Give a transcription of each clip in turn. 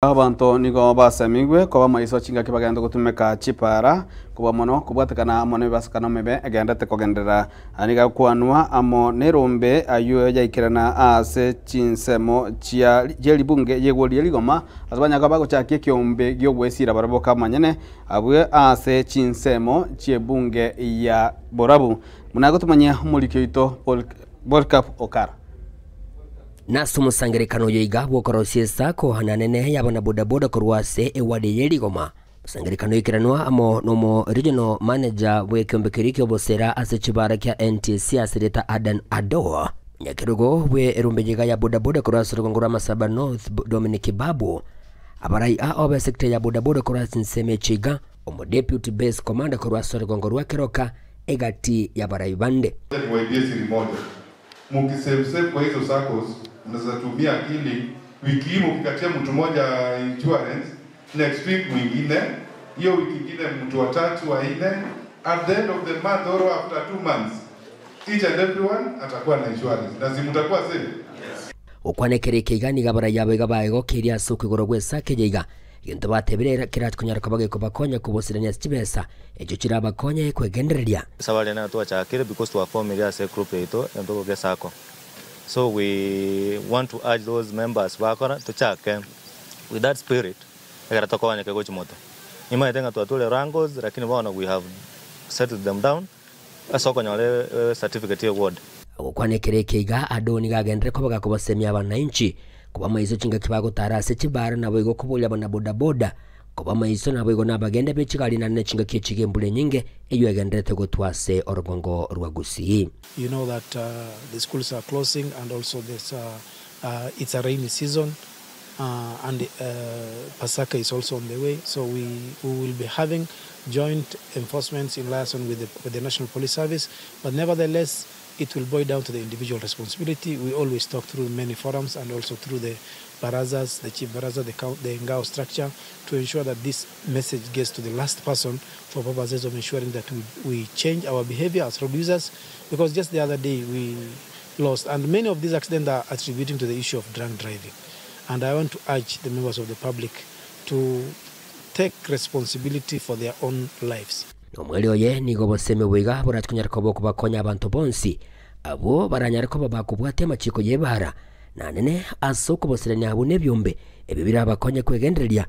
Abanto nigo basemigwe koba maiso chingaki bagende gotumeka chipara, kobua mono kobwatekana amo nemebasokano emebe egenderete kogenderera. Aya nigo agokwanwa amo nerombe ayio yaikerana ase chinsemo chia ribunge y'egori ria rigoma ase banyare koba bagochakia ekeombe gi'ogwesira barabwo kamanyene abwe ase chinsemo chi'ebunge ya borabu. Buna agotomanyia omoriki oito Polycarp Okara. Nase omosangererekano oyo iga bw'okorosia esako na nene y'abanabodaboda korwa ase eward ye Rigoma. Omosangererekano oikeranwa amo nomo regional manager bw'ekeombe keria ki'obosera ase chibara kia NTSA ase rieta Adan Adoa, omonyakerogo bwe erombe iga ya bodaboda korwa ase orogongo rwa Masaba North Dominic Babu, abarai ao b'esector ya bodaboda korwa ase ensemo echi iga, omodeputy base commander korwa ase orogongo rwa Keroka egati y'abarai bande. Niwaibie siri moja. Mukisave save kwa hizo saccos mnaweza tumia akili, wiki hii mukikatia mtu moja insurance, next week mwingine, hiyo wiki ingine mtu wa tatu wa nne, at the end of the month or after 2 months each and everyone atakuwa na insurance na si mtakuwa safe? Gokwana ekero eke iga nigo abarai abo iga baegokeire ase okoigorwa gw'esake eye iga, egento batebire kerakonyara koba gekobakonya kobosirania ase chibesa echio chirabakonye kwegendereria. Safari ene twachakire because twafomire ase group yaito ento ge sacco, so we want to urge those members bakora tochake with that spirit ekero tokonyeke gochi moto nimaete ng'a twatware wrangles, lakini bono we have settled them down ase okonyora certificate ya ward. Gokwana ekero eke iga Ado nigo agenderere koba gakobasemia abananchi koba maiso chingaki bagotara ase chibara naboigo koboria abanabodaboda koba maiso naboigo nabagende be chigari naende chingaki echi iga embura enyinge eyio egendererete gotwa ase orogongo rwa Gusii. You know that the schools are closing and also there's, it's a rainy season and Pasaka is also on the way. So we will be having joint enforcements in liaison with the National Police Service. But nevertheless, it will boil down to the individual responsibility. We always talk through many forums and also through the barazas, the chief baraza, the Ngao structure, to ensure that this message gets to the last person for purposes of ensuring that we change our behavior as road users. Because just the other day we lost, and many of these accidents are attributing to the issue of drunk driving. And I want to urge the members of the public to take responsibility for their own lives. Omweri oye nigo obosemi boiga borachi koba okubakonya abanto bonsi abwo baranyare koba bakobwatia amachiko y'ebara nanene ase okobosirania abwo n'ebiombe ebio birabakonye kwegendereria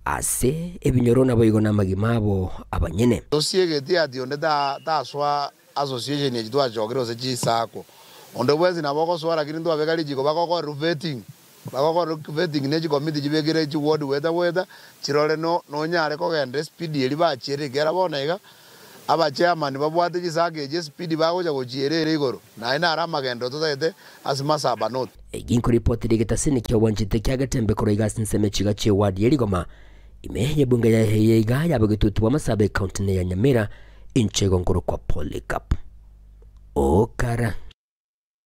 ase ebinyoro naboigo na amagima abo abanyene. Tosiegeti ati onde taswa association echi twachokire ase chisako onde bwensi nabo ogoswa, lakini ntwabeka richiko bagokorera vetting, bagokorera vetting ne chikomiti chibekire chiward gweta gweta chirore no nonyare kogenda espeed eri bachiere ekera bono iga abachairman babwate chisako echi espeed bagocha gochiera igoro naye naro amagendo totagete ase Masaba North. Eginkoripoti rigetasini kia obwanchete kia Getembe korwa iga ase ensemo echiga chia eward ya Rigoma ime yebunge ya Yeiga yabegitutu bwa Masabe, county ya Nyamira, inchego nkoro kwa Polycarp Okara.